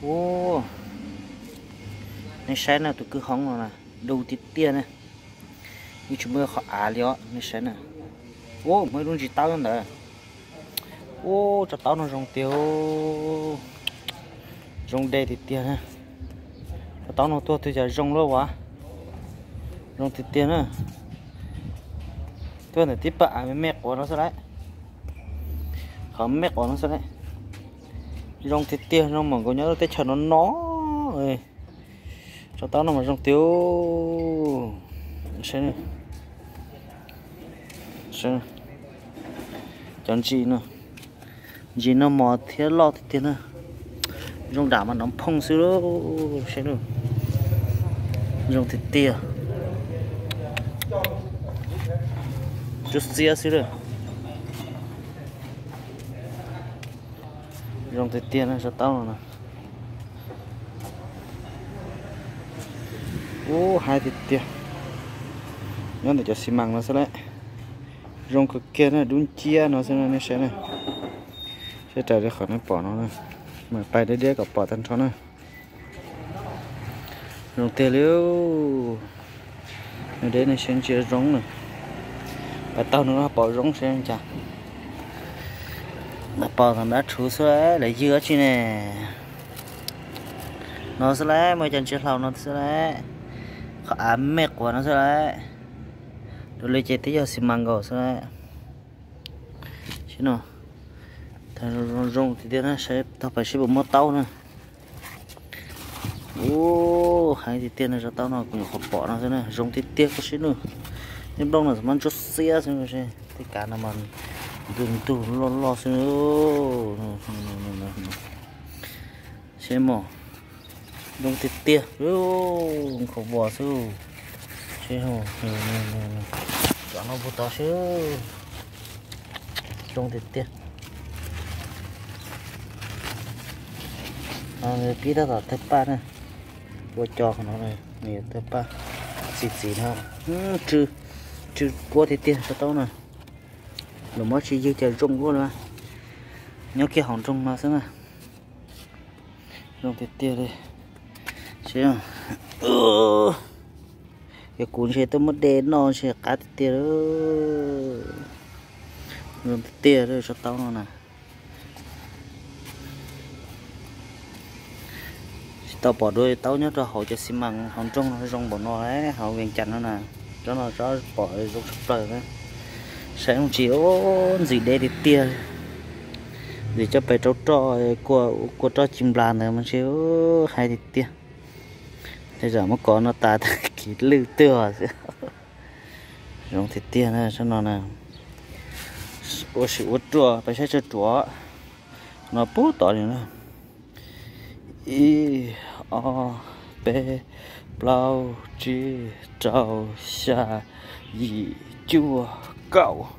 Ua, nej saib na, tus kwj hoob no na, du tiag tiag na, yeej tsis muaj qhov av li os, nej saib na. Ua, muaj ib lub ntsis taub ntawd. Ua, tsob taub no zoo tiag, zoo de tiag tiag na. Tsob taub no tuaj twg cas zoo luaj as, zoo tiag tiag na. Tuaj ntawm tib pab av me me quav no xwb lauj, qhov me me quav no xwb lauj. Zoo tiag tiag, zoo mas nkaus nyob lub teb chaws no no. Tsob taub no mas zoo tiag. Cov ntsis no, ntsis no mos thiab loj tiag tiag na. Zoo dam mas nov phooj xwb lauj, saib lauj. Zoo tiag tiag, tsuab xiab xwb lauj. Zoo tiag tiag na, tsob taub no na. Ub, haib tiag tiag. Nyob ntawm cov xi mas no xwb lauj. Zoo kawg kiag na, dub nciab no xwb na, nej saib na. Saib raws li qhov nej pom no na, mas pais deb deb kom pom tag nrho na. Zoo tiag li. Nws deb, nej saib ntsia zoo na. Pais taug nws pom zoo saib cas. Pom tau dab tshuv xwb, lawv ywg dab tsi ne. No xwb lauj, muaj cov ntsia hlau no xwb lauj. Qhov av me quav no xwb lauj. Dua li ces twb yog xi mas nkaus xwb lauj. Saib no, zoo zoo tiag tiag na, saib tau pais seb puas muaj taub na. Ub, heev tiag tiag no, tsob taub no kuv nyuam qhuav pom no xwb na, zoo tiag tiag koj saib na. Tej nplooj no mas ntsuab xiab xwb, tej kav no mas ntug ntug loj loj xwb. Saib mog, zoo tiag tiag, zoo khaus vos xwb. Saib, cov no puag tod saib, zoo tiag tiag. Pib tab tom tawg paj na, ua co qhov no, nws yuav tawg paj txi txiv no. Tsw, tsw quab tiag tiag tsob taub na. Lawv muab tsis ywg cas zoo quab li, nyob kiag hauv nroog no xwb na. Zoo tiag tiag li. Yog kuv ntshe tuaj muab de noj ntshe qab tiag tiag. Zoo tiag tiag tsob taub no na. Tsis tau pom dua taub nyob rau hauv cov xi mas hauv nroog no zoo npaum no, hauv Vees Cas no na. Tsob no tsob pom zoo tshaj plaws na. Saib zoo tsis, ntxim deb tiag tiag. Ntxim coj pem rau roj, kua roj ci nplas ntawd mas ntshe haib tiag tiag. Tej zaum muab kov no tas tag kis lwj twg xwb. Zoo tiag tiag na tsob no na. Ua si ua ruaj, peb saib tsawg ruam no puag tod li na. Ib, ob, peb, plaub, tsib, rau, xya, yim, cuaj, kaum,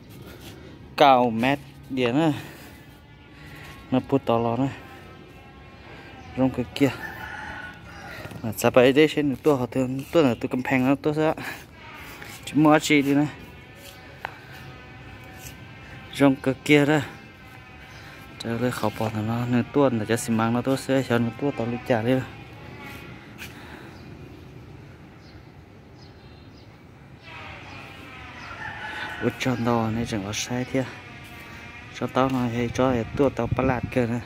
kaum mev diam na. No puag tod los na. Zoo kawg kiag. Txav pais deb seb nws tuaj qhov twg, tuaj ntawm tus kas phees no tuaj xwb, tsis muaj dab tsi li na. Zoo kawg kiag a. Raws li qhov pom ntawm no nws tuaj ntawm cov xi mas no tuaj xwb, xyov nws tuaj tau li cas li. Ua tsaug ntau nej tseem los saib thiab. Tsob taub no yog ib tsob tuaj tau pab laj kawg na.